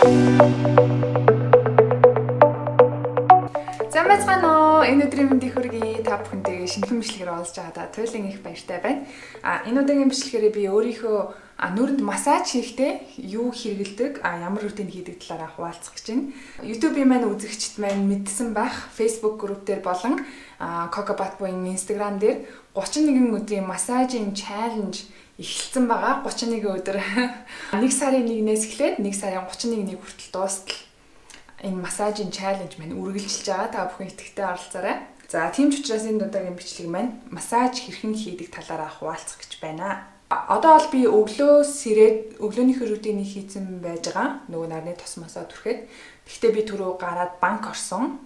За, байцгаана уу? Энэ өдрийн мэндийг хүргэе. Та бүхэнтэйгээ шинэхэн бичлэгээр уулзж байгаадаа туйлын их баяртай байна. Энэ удаагийн бичлэгээр би өөрийнхөө нүүрэнд массаж хийхдээ юу хэрэглэдэг, ямар routine хийдэг талаараа хуваалцах гэж байна. YouTube-ийн маань үзэгчид маань мэдсэн байх. Facebook group дээр болон Coco Batboy-ын Instagram дээр 31 өдрийн массажийн challenge эхэлсэн байгаа. 31 өдөр. 1 сарын 1-ээс эхлээд 1 сарын 31-ний хүртэл дуустал энэ массажийн challenge маань үргэлжилж байгаа. Та бүхэн идэвхтэй оролцоорой. За, тийм ч учраас энэ удаагийн бичлэг маань массаж хэрхэн хийдэг талаараа хуваалцах гэж байна. Одоо бол би өглөө сэрээд өглөөнийхөө routine ийг хийцэн байж байгаа. Нөгөө нарны тос мосоо түрхэд. Гэхдээ би түрүү гараад банк орсон.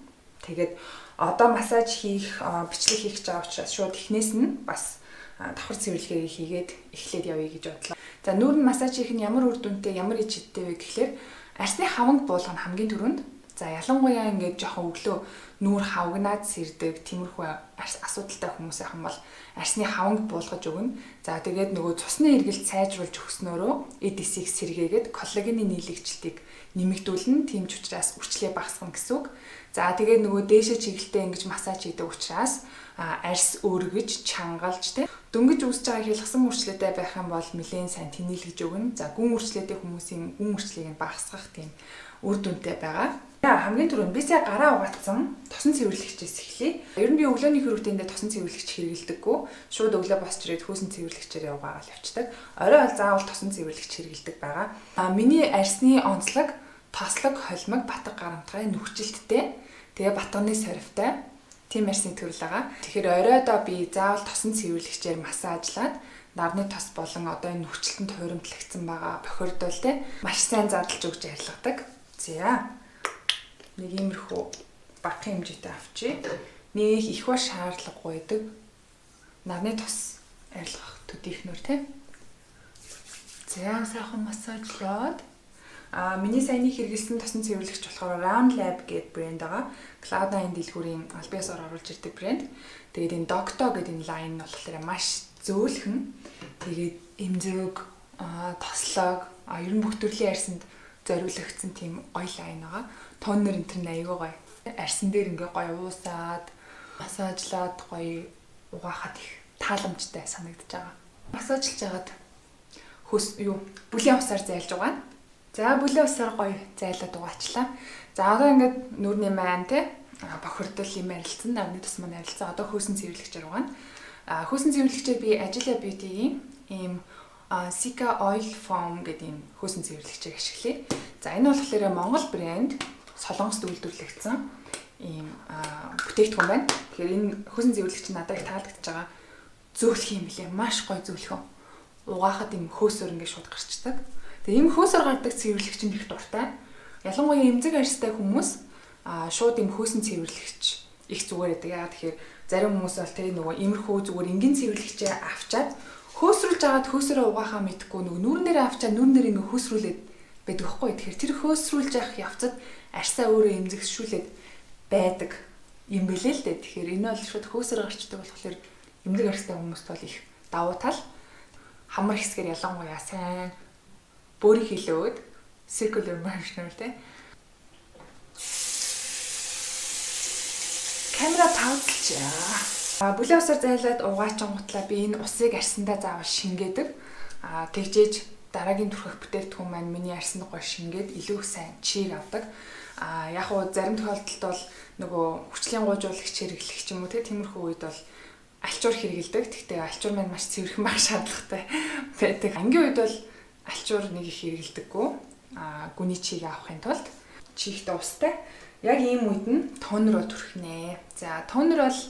Тэгээд одоо массаж хийх, бичлэг хийх гэж байгаа учраас шууд эхнээс нь бас давхар цэвэрлэгээ хийгээд эхлээд явъя гэж бодлоо. За, нүүрэнд массаж хийх нь ямар үр дүнтэй, ямар ич хэдтэй вэ гэхлээр арьсны хаванг буулгах нь хамгийн түрүүнд. За, ялангуяа ингээд жоохон өглөө нүүр хавагнаад сэрдэг тиймэрхүү асуудалтай хүмүүс байх юм бол арьсны хаванг буулгаж өгнө. За, тэгээд нөгөө цусны эргэлт сайжруулж өгснөөрөө эд эсийг сэргээгээд коллагены нийлэгчлэлтийг нэмэгдүүлнэ. Тийм ч учраас үрчлээ багасгана гэсэн үг. За, тэгээд нөгөө дээшээ чиглэлтэй ингэж массаж хийдэг учраас арьс өргөж, чангалж, тэ дөнгөж үүсэж байгаа хялгасан үрчлээтэй байх юм бол нэлээн сайн тэнийлгэж өгнө. За, гүн үрчлээтэй хүмүүсийн гүн үрчлэгийг нь багасгах тийм үр дүнтэй байгаа. Хамгийн түрүүнд би сая гараа угаацсан тосон цэвэрлэгчээс эхлэе. Ер нь би өглөөний routine ндээ тосон цэвэрлэгч хэрэглэдэггүй. Шууд өглөө босч ирээд хөөсөн цэвэрлэгчээр яваагаал явцдаг. Орой бол заавал тосон цэвэрлэгч хэрэглэдэг байгаа. Миний арьсны онцлог тослог, холимог, батга гарамтгай, нүхжилттэй. Тэгээ батганы сорвитой тийм арьсны төрөл байгаа. Тэгэхээр оройдоо би заавал тосон цэвэрлэгчээр массажлаад нарны тос болон одоо энэ нүхжилтэнд хуримтлагдсан байгаа бохирдол те маш сайн задлж өгч арилгадаг. За, нэг иймэрхүү багахан хэмжээтэй авчи. Нэг их ба шаардлагагүй байдаг. Нарны тос арилгах төдийхнөр те. За, сайхан массажлаад. Миний саяны хэрэглэсэн тосон цэвэрлэгч болохоор Round Lab гэдэг брэнд байгаа. Cloud9 дэлгүүрийн аль биесээр оруулж ирдэг брэнд. Тэгээд энэ Docto гэдэг энэ line нь болохоор маш зөөлхөн. Тэгээд эмзэг, тослог, ер нь бүх төрлийн арьсанд зориулагдсан тийм гоё line байгаа. Toner энэ тэр аягүй гоё. Арьсан дээр ингээ гоё уусаад, массажлаад гоё угаахад их тааламжтай санагдаж байгаа. Массажлж хагаад хөөс юу бүлийн усаар зайлж угаана. За, бүлийн усаар гоё зайлаад угаачлаа. За, одоо ингээд нүүрний маань те бохирдол юм арилцсан, нарны тос маань арилцсан. Одоо хөөсөн цэвэрлэгчээр угаана. Хөөсөн цэвэрлэгчээр би Agila Beauty-ийн ийм Cica Oil Foam гэдэг ийм хөөсөн цэвэрлэгчийг ашиглая. За, энэ болохоор Монгол брэнд, Солонгост үйлдвэрлэгдсэн ийм бүтээгдэхүүн байна. Тэгэхээр энэ хөөсөн цэвэрлэгч надад их таалагдчихж байгаа. Зөөлөх юм билээ. Маш гоё зөөлхөн. Угаахад ийм хөөсөр ингээд шууд гарчдаг. Тэгээ ийм хөөсөр гардаг цэвэрлэгч нь их дуртай. Ялангуяа эмзэг арьстай хүмүүс шууд ийм хөөсөн цэвэрлэгч их зүгээр байдаг. Яагаад тэгэхээр зарим хүмүүс бол тэ нөгөө иймэрхүү зүгээр энгийн цэвэрлэгчээ авчаад хөөсрүүлж агаад хөөсөрөө угаахаа мэдэхгүй нөгөө нүүрэн дээр авчаад нүүрэн дээр ингээ хөөсрүүлээд байдаг байхгүй. Тэгэхээр тэр хөөсрүүлж явах явцад арьсаа өөрөө эмзэгшүүлээд байдаг юм бэлээ л дээ. Тэгэхээр энэ бол шууд хөөсөр гарчдаг болохоор эмзэг арьстай хүмүүст бол их давуу тал. Хамар хэсгээр ялангуяа сайн бөөрийн хилөөд circular motion те. Камера паузлчаа. Бүлээн усаар зайлаад угаачингуутлаа би энэ усыг арьсандаа заавал шингээдэг. Тэгжээж дараагийн түрхэх бүтээгдэхүүн маань миний арьсанд гоё шингээд илүү их сайн чийг авдаг. Яг уу зарим тохиолдолд бол нөгөө хүчлийн гуйжуулагч хэрэглэх ч юм уу те тиймэрхүү үед бол альчуур хэрэглэдэг. Гэхдээ альчуур маань маш цэвэрхэн байх шаардлагатай байдаг. Ангийн үед бол альчуур нэг их хэрэглэдэггүй. Гүний чийг авахын тулд чийгтэй устай. Яг ийм үед нь toner оо түрхнэ. За, toner бол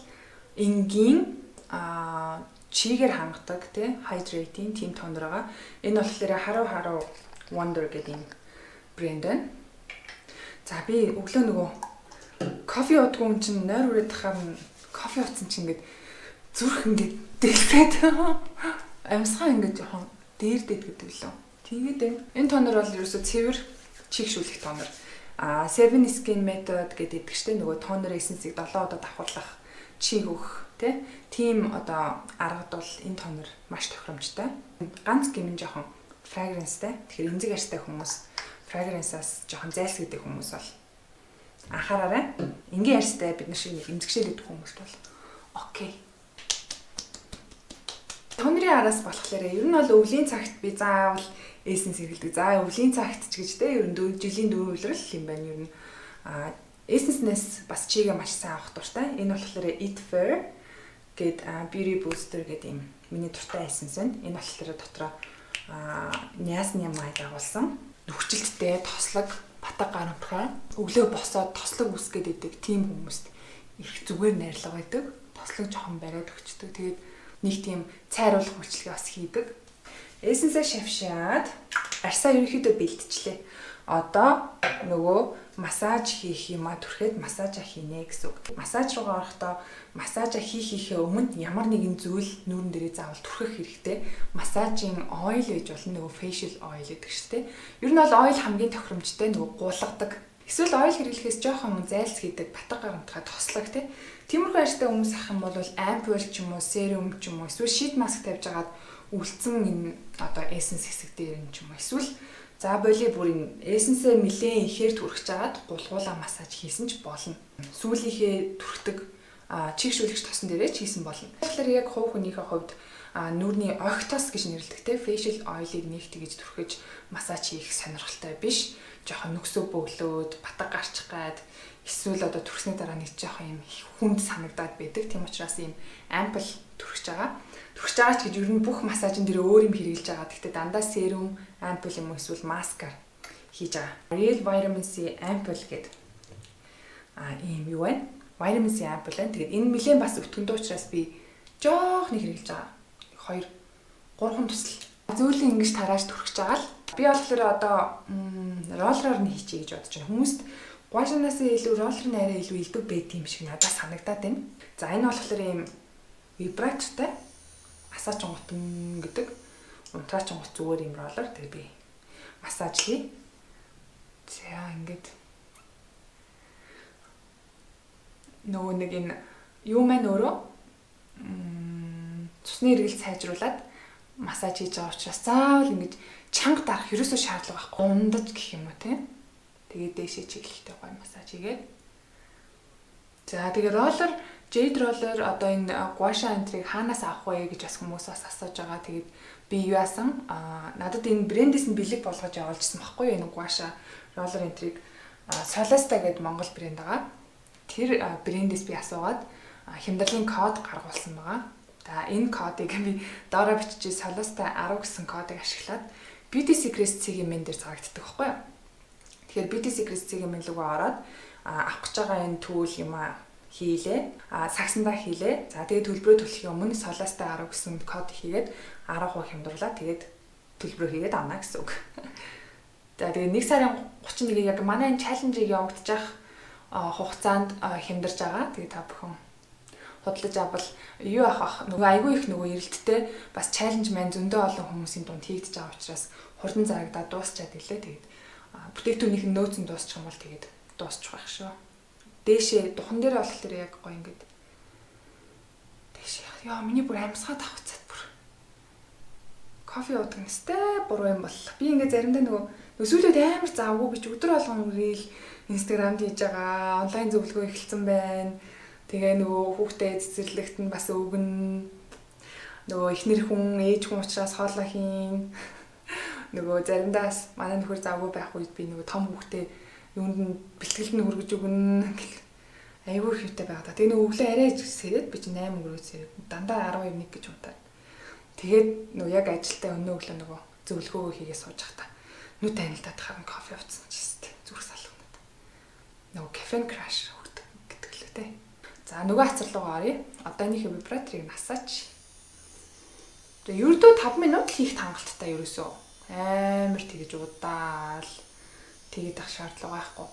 энгийн чигээр хангадаг тий hydrating тийм toner байгаа. Энэ болохоор Haru Haru Wonder гэдэг юм брэнд байна. За, би өглөө нөгөө кофе уудгүй юм чинь нойр үрээд тахаар кофе ууцсан чинь ингээд зүрх ингээд дэлсээд амьсгаа ингээд жоохон дээрдэд гэдэг лөө. Тэгээд байна. Энэ toner бол ерөөсө цэвэр чийгшүүлэх toner. Seven Skin Method гэдэг штэ нөгөө toner essence-ийг 7 удаа давхарлах чиг өгөх тий тийм одоо аргад бол энэ toner маш тохиромжтой. Ганц гэмэн жоохон fragrance тай. Тэгэхээр эмзэг арьстай хүмүүс Fragrance-аас жоохон зайлсхийдэг хүмүүс бол анхаараарай. Энгийн арьстай бид нар шиг нэг эмзэгшээл идэх хүмүүст бол okay. Toner ын араас болохоор ер нь бол өвлийн цагт би заавал essence хэрэглэдэг. За, өвлийн цагт ч гэж те, ер нь жилийн дөрвөн улирал юм байна ер нь. Essence-нээс бас чигээ маш сайн авах дуртай. Энэ болохоор It Fair гээд Beauty Booster гэдэг юм миний дуртай essence байна. Энэ болохоор дотроо niacinamide агуулсан. Нүхжилттэй, тослог, батга гарамтгай, өглөө босоод тослог үсгээд идэг тийм хүмүүст их зүгээр найрлага байдаг. Тослог жоохон бариад өгчдөг. Тэгээд нэг тийм цайруулах үйлчилгээ бас хийдэг. Essence ээ шавшаад арьсаа ерөнхийдөө бэлтжлээ. Одоо нөгөө массаж хийх юмаа түрхэд массажа хийнэ гэсэн үг. Массаж руугаа орохдоо массажа хийхийнхээ өмнө ямар нэгэн зүйл нүүрэн дээрээ заавал түрхэх хэрэгтэй. Массажийн oil гэж болно, нөгөө facial oil гэдэг шүү дээ. Ер нь бол oil хамгийн тохиромжтой, нөгөө гулгадаг. Эсвэл oil хэрэглэхээс жоохон зайлсхийдэг, батга гарамтгай, тослог тий. Тиймэрхүү арьстай хүмүүс ах юм бол ампул ч юм уу, serum ч юм уу, эсвэл sheet mask тавьж агаад үлдсэн энэ одоо essence хэсэг дээр нь ч юм уу, эсвэл за боли бүр энэ essence ээ нэлээд ихээр түрхэж агаад гулгуулаа массаж хийсэн ч болно. Сүүлийнхээ түрхдэг чийгшүүлэгч тосон дээрээ ч хийсэн болно. Тэгэхээр яг хувь хүнийхээ хувьд нүүрний огтос гэж нэрлэдэг те, facial oil-ыг нэг тэгэж түрхэж массаж хийх сонирхолтой биш. Жоохон нүксөө бөглөөд, батга гарчих гад эсвэл одоо түрхсний дараа нэг жоохон юм хүнд санагдаад байдаг. Тийм учраас ийм ампул түрхэж байгаа. Түрхэж байгаа ч гэж ер нь бүх массажин дээр өөр юм хэрэглэж байгаа. Гэхдээ дандаа serum, ампул юм уу эсвэл маскаар хийж байгаа. Real Vitamin C ампул гэдэг ийм юу вэ? Vitamin C ампул байна. Тэгээд энэ нэлээд бас өтгөндөө учраас би жоохны хэрэглэж байгаа. 2 3 тусал. Зөөлөн ингэж тарааж түрхэж байгаа л. Би болохоор одоо roller оор нь хийчихье гэж бодож байна. Хүмүүст gua sha наас илүү roller нь арай илүү элбэг байд юм шиг надад санагдаад байна. За, энэ болохоор ийм вибратортай, асаачингуут гэдэг, унтраачингуут зүгээр ийм roller. Тэгээ би массажлая. За, ингээд нөгөө нэг энэ юу маань өөрөө цусны эргэлт сайжруулад массаж хийж байгаа учраас заавал ингэж чанга дарах ерөөсөө шаардлага байхгүй. Ундаж гэх юм уу те. Тэгээд дээшээ чиглэлтэй гоё массаж хийгээд. За, тэгээ roller, jade roller, одоо энэ gua sha энтрийг хаанаас авах вэ гэж бас хүмүүс бас асууж байгаа. Тэгээд би юу яасан? Надад энэ брэндээс нь бэлэг болгож явуулчихсан байхгүй юу? Энэ gua sha roller энтрийг Solasta гэдэг Монгол брэнд байгаа. Тэр брэндээс би асуугаад хямдралын код гаргуулсан байгаа. За, энэ кодыг би доороо бичиж, Solasta 10 гэсэн кодыг ашиглаад Beauty Secrets CGM дээр зарагддаг байхгүй юу? Тэгэхээр Beauty Secrets CGM рүүгээ ороод авах гэж байгаа энэ түүл юм а хийлээ. Сагсандаа хийлээ. За, тэгээд төлбөрөө төлөхийн өмнө Solasta 10 гэсэн код хийгээд 10% хямдруулаад тэгээд төлбөрөө хийгээд авна гэсэн үг. За, тэгээд 1 сарын 31-ийг яг манай энэ challenge ийг явагдчих хугацаанд хямдарж байгаа. Тэгээд та бүхэн худалдаж авбал юу ах ах нөгөө айгүй их нөгөө эрэлттэй бас challenge маань зөндөө олон хүмүүсийн дунд хийгдэж байгаа учраас хурдан зарагдаад дуусчаад илээ. Тэгээд бүтээгдэхүүнийх нь нөөц нь дуусчих юм бол тэгээд дуусчих байх шүү. Дээшээ духан дээр болохоор яг гоё ингээд дээшээ, яа, миний бүр амьсгаад авахцаад бүр кофе уудаг нэстэй буруу юм бол. Би ингээд заримдаа нөгөө сүүлүүд амар завгүй, би ч өдөр болгон reel Instagram-д хийж байгаа, онлайн зөвлөгөө эхэлсэн байна. Тэгээ нөгөө хүүхдээ цэцэрлэгт нь бас өгнө. Нөгөө эхнэр хүн, ээж хүн учраас хоолоо хийн. Нөгөө заримдаа бас манай нөхөр завгүй байх үед би нөгөө том хүүхдээ юунд нь бэлтгэлд нь хүргэж өгнө гэл айгүй их юутай байгаа. Тэгээ нөгөө өглөө арай сэрээд, би чинь 8 өнгөрөөд сэрээд дандаа 10:01 гэж унтаад. Тэгээд нөгөө яг ажилдаа өнөө өглөө нөгөө зөвлөгөөгөө хийгээ сууж байхдаа нүд танилдаад харан кофе ууцсан ч гэсэн зүрх салганаад. Нөгөө caffeine crash өгдөг гэдэг лээ те. За, нөгөө хацар руугаа оръё. Одоо энийхээ вибраторыг насаач. Тэгээ ердөө 5 минут л хийх хангалттай ерөөсөө. Амар тэгэж удаал тэгээд ах шаардлага байхгүй.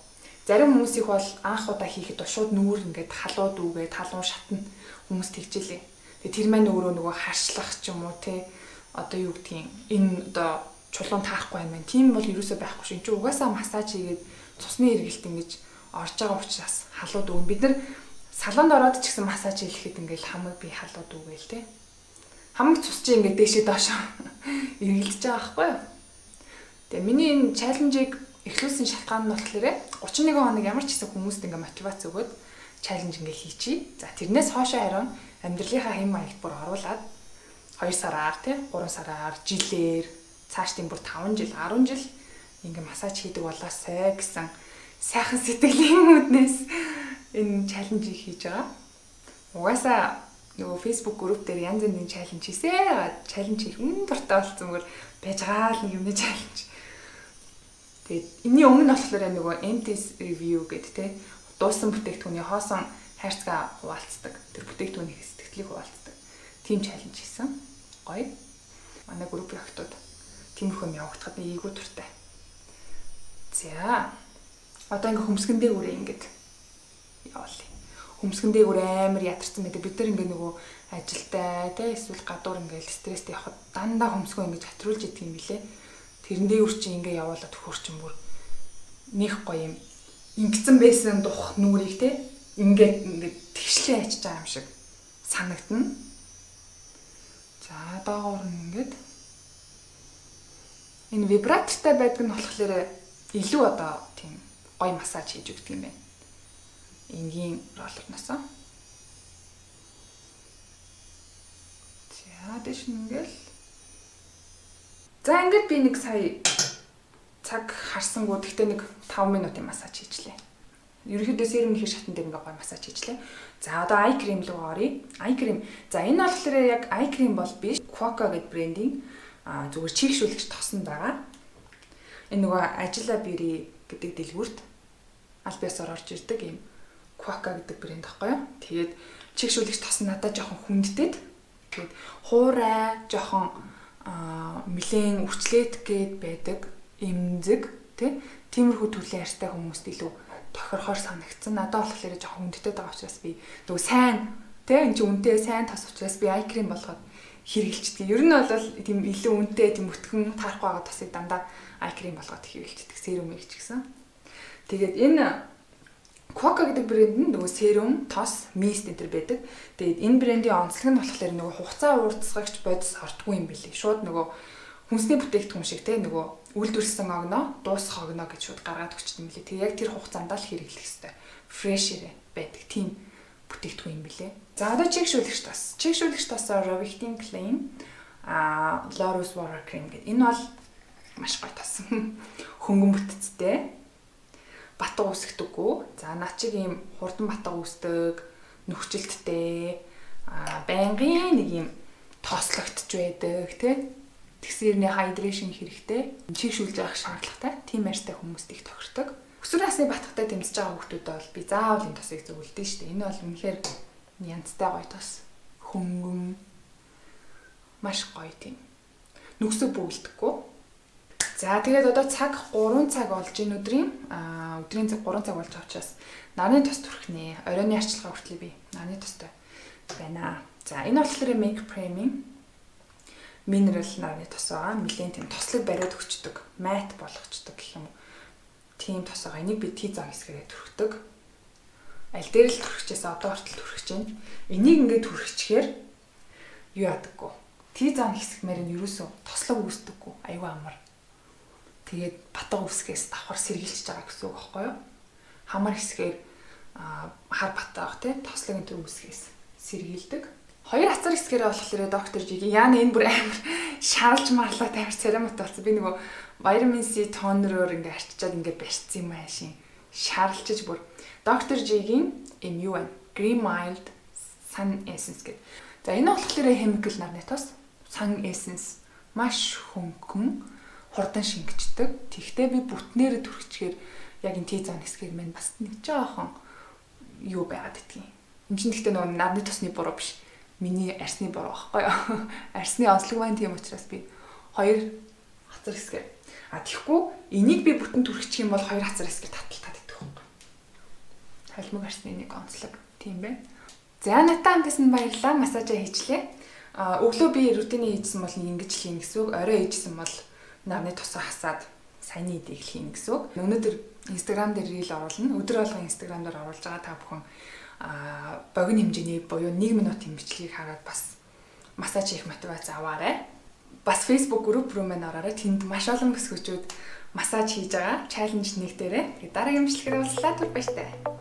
Зарим хүмүүсийг бол анх удаа хийхэд шууд нүүр ингээд халууд үүгээд халуун шатна, хүмүүс тэгжээлээ. Тэгээ тэр маань өөрөө нөгөө харшлах ч юм уу те, одоо юу гэдгийг, энэ одоо чулуун таарахгүй юм байна. Тийм бол ерөөсөө байхгүй шүү. Энд чинь угаасаа массаж хийгээд цусны эргэлт ингэж орж байгаа учраас халууд өгнө. Бид нар салонд ороод ч гэсэн массаж хийхэд ингээл хамаг би халууд үгээл те. Хамаг цус чи ингээд дээшээ доошоо эргэлдэж байгаа байхгүй юу? Тэгээ миний энэ challenge ийг Эхлүүлсэн шалтгаан нь болохоор 31 хоног ямар ч хэсэг хүмүүст ингээ мотивац өгөөд challenge ингээ хийчихье. За тэрнээс хоошоо харин амьдралынхаа хэм маягт бүр оруулаад 2 сараар тий 3 сараар жилээр цаашдын бүр 5 жил 10 жил ингээ массаж хийдэг болоосай гэсэн сайхан сэтгэлийн үүднээс энэ challenge ийг хийж байгаа. Угаасаа нөгөө Facebook group дээр янз янзын challenge хийсээ. Challenge хийх үн дуртай болсон бүр байж байгаа л нэг юмны challenge. Тэгээд энэний өмнө болохоор нөгөө empties review гэдэг те дуусан бүтээгдэхүүний хоосон хайрцгаа хуваалцдаг. Тэр бүтээгдэхүүний сэтгэлийг хуваалцдаг. Тийм challenge хийсэн. Гоё. Манай группийн охтууд тиймэрхүү юм явагдахад нэг ийгүү туртай. За. Одоо ингээ хөмсгөн дээгүүрээ ингээд явуулъя. Хөмсгөн дээгүүр амар ядарсан байдаг. Бид нар ингээ нөгөө ажилтай те эсвэл гадуур ингээ стресстэй явхад дандаа хөмсгөө ингэж хатруулж идэг юм билэ. Тэрэн дээгүүр чи ингээ явуулаад төхөр чин бүр нэх гоё юм. Ингэсэн байсан дух нүрийг те ингээд ингээд тэгшлээ ачиж байгаа юм шиг санагдана. За доогуур нь ингээд энэ вибратортай байдаг нь болохоор илүү одоо тийм гоё массаж хийж өгдөг юм байна. Энгийн roller ноосоо. За дэш нь ингээл. За ингээд би нэг сая цаг харсангуу гэхдээ нэг 5 минутын массаж хийчлээ. Ерөнхийдөө serum хийх шатан дээр ингээ гоё массаж хийчлээ. За одоо eye cream руу оръё. Eye cream. За энэ болохоор яг eye cream бол биш. Quaca гэдэг брендийн зүгээр чийгшүүлэгч тосон байгаа. Энэ нөгөө Ажила Beauty гэдэг дэлгүүрт аль биесээр орж ирдэг юм Quaca гэдэг брэнд байхгүй юу? Тэгээд чийгшүүлэгч тос нь надад жоохон хүнддээд тэгээд хуурай жоохон нэлээн үрчлээд гээд байдаг эмзэг тий тиймэрхүү төрлийн арьстай хүмүүст илүү тохирохоор санагдсан. Надад болохоор жоохон хүндтэй байгаа учраас би нөгөө сайн тий энэ чинь үнэтэй сайн тос учраас би eye cream болгоод хэрэгэлждэг. Ер нь бол тийм илүү үнэтэй тийм өтгөн таарахгүй байгаа тосыг дандаа eye cream болгоод хэрэгэлждэг. Serum ийг ч гэсэн. Тэгээд энэ Quaca гэдэг брэнд нь нөгөө serum, тос, mist энэ төр байдаг. Тэгээд энэ брендийн онцлог нь болохоор нөгөө хугацаа уурдсагч бодис ордгүй юм билий. Шууд нөгөө хүнсний бүтээгдэхүүн шиг те нөгөө үйлдвэрлэсэн огноо, дуусах огноо гэж шууд гаргаад өгчт юм билий. Тэгээд яг тэр хугацаанд л хэрэглэх ёстой. Fresh байдаг тийм бүтээгдэхүүн юм билээ. За одоо чийгшүүлэгч тос. Чийгшүүлэгч тосоор Rovectin Clean Lotus Water Cream гэдэг. Энэ бол маш гоё тос. Хөнгөн бүтцтэй. Батга үүсгэдэггүй. За над чиг ийм хурдан батга үүсдэг, нөхчлөлттэй, байнгын нэг ийм тоослогдож байдаг, тий. Тэгсэрний hydration хэрэгтэй. Чийгшүүлж явах шаардлагатай. Тийм арьстай хүмүүст их тохирдог. Өсвөр насны батгатай тэмцэж байгаа хүүхдүүдэд бол би заавал энэ тосыг зөвлөдөө шүү дээ. Энэ бол үнэхээр янзтай гоё тос. Хөнгөн маш гоё тийм. Нүгсэг бөглөдөггүй. За тэгээд одоо цаг 3 цаг болж энэ өдрийн өдрийн цаг 3 цаг болж байгаа учраас нарны тос түрхнэ. Оройн арчилгаа хүртэл би нарны тостой байна. За энэ болохоор Make Premium mineral нарны тос байгаа. Нилээн тийм тослог бариад өгчдөг, matte болгочдөг гэх юм уу. Тийм тос байгаа. Энийг би T-zone хэсгээрээ түрхдэг. Аль дээр л түрхчихээс одоо хүртэл түрхэж байна. Энийг ингээд түрхчихээр юу ядаггүй. T-zone хэсгмээр нь ерөөсөө тослог үүсдэггүй. Айгүй амар. Тэгээд батга үүсгээс давхар сэргийлчихэж байгаа гэсэн үг байхгүй юу? Хамар хэсгээр хар батга тий тослог энэ төр үүсгээс сэргийлдэг. Хоёр хацар хэсгээрээ болохоор доктор Жиг яана энэ бүр амар шаарлж марлаад амар церемонтой болсон. Би нөгөө vitamin C toner оор ингээ арчичаад ингээ барьцсан юм аашин. Шаарлчиж бүр доктор Жигийн юм юу вэ? Green Mild Sun Essence гэдэг. За энэ болохоор chemical нарны тос Sun Essence маш хөнгөн хурдан шингэждэг. Тэгтээ би бүтнээрээ түрхчихээр яг энэ T-zone хэсгээр минь бас нэг жоохон юу байгаад идэгин. Энд чинь тэгтээ нөгөө нарны тосны буруу биш. Миний арсны буруу байхгүй юу? Арсны онцлог маань тийм учраас би хоёр хацар хэсгээр. А тэгэхгүй энийг би бүтэн түрхчих юм бол хоёр хацар хэсгээр таталтаад идэх байхгүй. Холимог арсны нэг онцлог тийм бэ. За надтай хамтаас нь баярлалаа. Массажаа хийчлээ. А өглөө би routine ээ хийжсэн бол ингэж л хийнэ гэсэн үг. Орой хийжсэн бол нарны тосоо хасаад саяны эдийг л хийнэ гэсэн үг. Өнөөдөр Instagram дээр reel оруулна. Өдөр болгон Instagram дээр оруулж байгаа та бүхэн богино хэмжээний буюу 1 минутын бичлэгийг хараад бас массаж хийх мотивац аваарай. Бас Facebook group руу маань ороорой. Тэнд маш олон бүсгүүчүүд Массаж хийж байгаа challenge 1 дээрээ. Тэгээд дараагийн бичлэгээр уулзлаа, түр баяртай.